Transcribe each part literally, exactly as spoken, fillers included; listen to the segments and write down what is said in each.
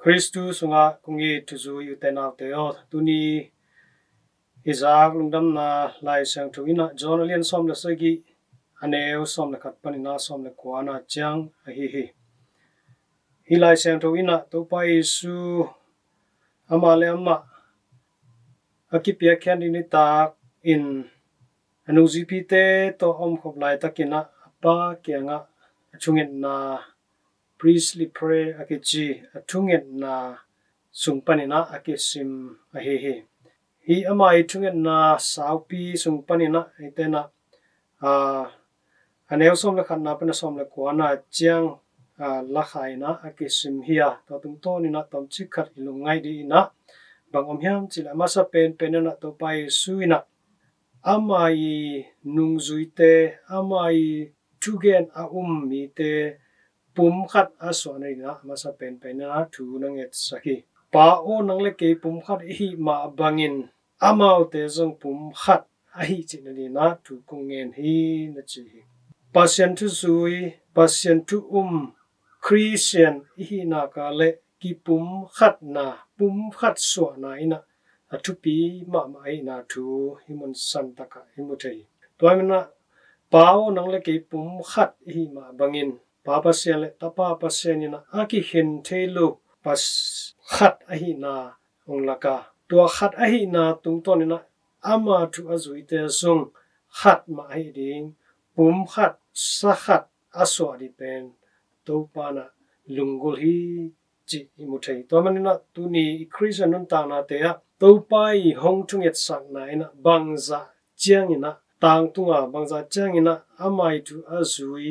Khristu sungah kong it thuzui ute naute aw, tuni i zak lungdamna Lai Siangtho in ah John a lian sawm le sagih, a neu sawm le khat panin ah sawm le kuana ciang ahi hi. Hih Lai Siangtho in ah Topa Jesu amah le amah a kipiakkhiat nitak in a nungzuipite tawh a omkhop laitakin ah a Pa kiangah a thungetna, priestly prayer a kici, a thungetna sung panin ah a kisim ahi hi. Hih ama i thungetna saupi sung panin ah eite in ah, aa, a neu sawm le khatna pan a sawm le kuana ciang, aa, lakhai in ah a kisim hi a, tua tungtawnin ah tawmcik khat i lungngaih dingin ah bang om hiam cih leh, a masa penpen in ah Topa Jesu in ah ama i nungzuite, ama i thugen a um mite pumkhat a suahna dingin ah a masa penpen in ah thu na ngetsak hi. Pa aw, nang le kei pumkhat i hih mah bangin amaute zong pumkhat ahi cihna dingin ah thu kong ngen hi, na ci hi. Pasian thu zui, Pasian thu um Khristian i hih nak leh kipumkhatna, pumkhat suahna in ah a thupi mahmah ahihna thu hih mun santak ah i mu thei hi. Tua manin ah Pa aw, nang le kei pumkhat i hih mah bangin Pa Pasian le Tapa Pasian in ah a kikhen thei lo Pasian khat ahihna hong lak a, tua khat ahihna tungtawnin ah ama thu a zuite zong khat mah ahi ding, pumkhat, sakhat a suah ding pen Topa in ah lunggulh hi cih i mu thei. Tua manin ah tuni i Khristian nuntaknate ah Topa i hong thungetsakna in ah bangzah ciangin ah tangtung a, bangzah ciangin ah ama i thu a zui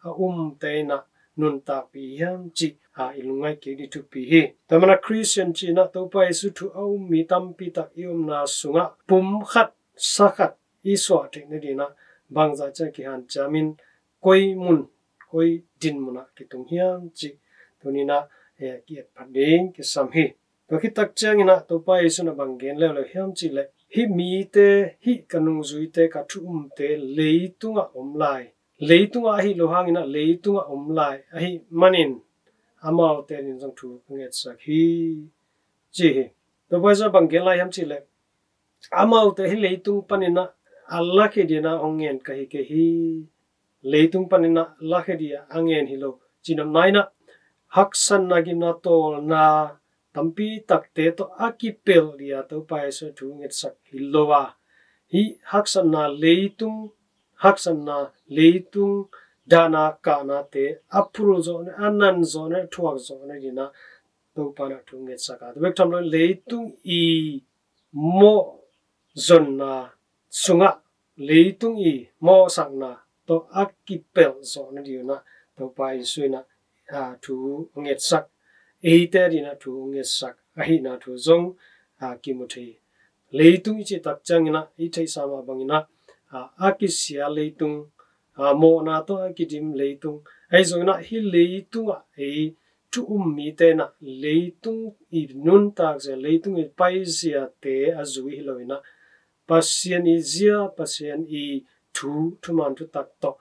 a umte in ah nuntakpih hiam cih, aa, i lungngaih kik ding thupi hi. Tua manin ah Khristian ci-in ah Topa Jesu thu a um mi tampi tak i omna sungah pumkhat, sakhat i suah theihna dingin ah bangzah ciang kihanciamin, koi mun, koi dinmun ah kitung hiam cih tuni in ah, eh, ki-etphat ding kisam hi. Tua khit tak ciangin ah Topa Jesu in ah bang gen leuleu hiam cih leh, hih mite, hih ka nungzuite, ka thu umte leitungah om lai, leitungah ahi lo hangin ah leitungah om lai ahih manin amaute adingin zong thu ka ngetsak hi, ci hi. Topa Jesu in ah bang gen lai hiam cih leh, amaute hih leitung panin ah a lakhia dingin ah hong ngen ka hi kei hi. Leitung panin ah lakhia dingin ah a ngen hi lo. Cihnopna in ah haksatna, gimna, tawlna tampi takte tawh a kipelh dingin ah Topa Jesu thu ngetsak hi lo a, hih haksatna leitung, haksatna leitung dahna kahnate a phul zawhna, a nan zawhna, a thuak zawhna dingin ah Topa in ah thu ngetsak a, tua bek tham lo leitung i mawhzonna sungah leitung i mawhsakna tawh a kipelh zawhna dingin ah Topa Jesu in ah, aa, thu a ngetsak, eite adingin ah thu a ngetsak ahihna thu zong, aa, kimu thei hi. Leitung i cih tak ciangin ah i theihsa mah bangin ah, aa, a kisia leitung, aa, mawhna tawh a kidim leitung, ahi zongin ah hih leitungah ei thu um mite in ah leitung i nuntakzia, leitung i paiziate a zui hi lo in ah Pasian i zia, Pasian i thu, thuman thutak tawh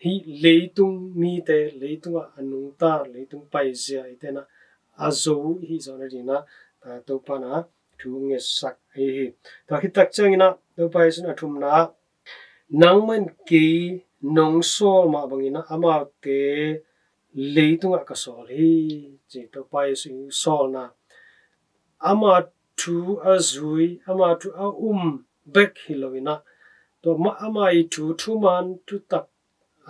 hih leitung mite, leitungah a nungta, leitung paizia eite in ah a zo i hih zawhna dingin ah, aa, Topa in ah thu ngetsak ahi hi. Tua khit tak ciangin ah Topa Jesu in a thumna ah, nangmah in kei nong sawl mah bangin ah amaute leitungah ka sawl hi, ci. Topa Jesu i sawlna, ama thu a zui, ama thu a um bek hi lo in ah, tua mah ama i thu, thuman thutak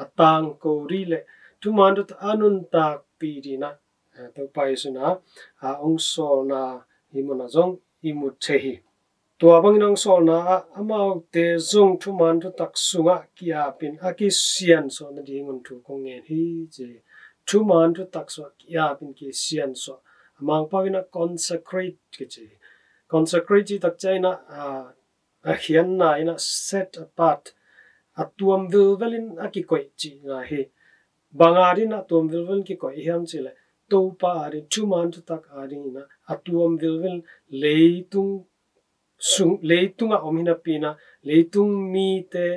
a tangko ding leh thuman thutak a nuntakpih dingin ah, aa, Topa Jesu in ah, aa, hong sawlna hih mun ah zong i mu thei hi. Tua bangin hong sawlna ah amaute zong thuman thutak sungah ki-apin a kisiansuah nadingun thu kong ngen hi, ci. Thuman thutak sungah ki-apin kisiansuah. A Mangpau in ah consecrate kici. Consecrate cih tak ciangin ah, aa, a khiatna in ah set apart, a tuam vilvelin a kikoih cihna hi. Bang adingin ah tuam vilvelin kikoih hiam cih leh, Topa ading, thuman thutak adingin ah a tuam vilvel, leitung sung, leitungah om hi napi in ah leitung mite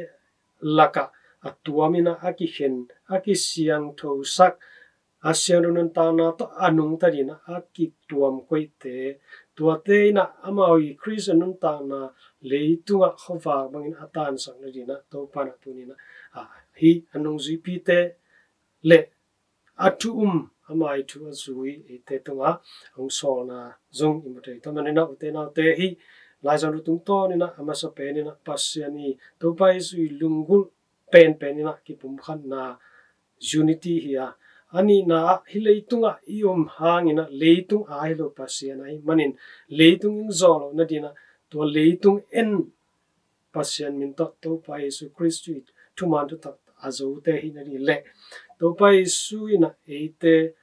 lakah a tuam in ah a kikhen, a kisiangthosak, a siangtho nuntakna tawh a nungta dingin a kituam koihte, tuate in amau i Khristian nuntakna leitungah khuavak bangin a tansak nadingin Topa in tuni-in a, hi a nungzuipite le a thu um, ama i thu a zui eite tungah hong sawlna zong i mu thei. Tua manin ute naute, hi Lai Siangtho tungtawnin a masa penin Pasian i Topa Jesu i lunggulh penpenin kipumkhatna, unity hi a, a nihna ah hi leitungah i om hangin leitung a hi lo Pasian ahih manin leitung i zaw loh nadingin tua leitung en Pasian min tawh Topa Jesu Khrist i thuman thutak a zote hi nading le Topa Jesu in eite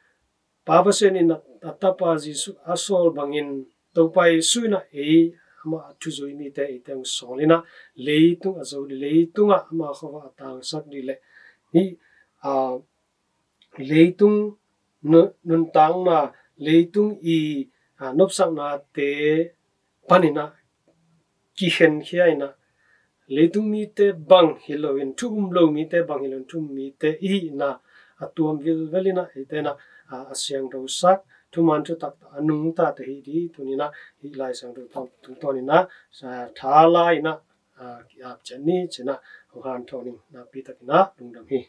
Pa Pasian in a tapa Jesu a sawl bangin Topa Jesu in ei ama a thuzui mite eite hong sawlin leitung a zo ding, leitungah ama khuavak a tansak ding le hi, a, leitung nu-, nuntakna, leitung i, a, nopsaknate panin kikhenkhia in leitung mite bang hi loin, thu um lo mite bang hi loin, thu um mite i hihna a tuam vilvelin eite in a, a siangthosak, thuman thutak a nungtate hi ding tuni-in hi Lai Siangtho tungtawnin a, tha la-in a, a, ki-ap ciat ni ci-in hong hanthawn ing. Nakpi takin lungdam hi.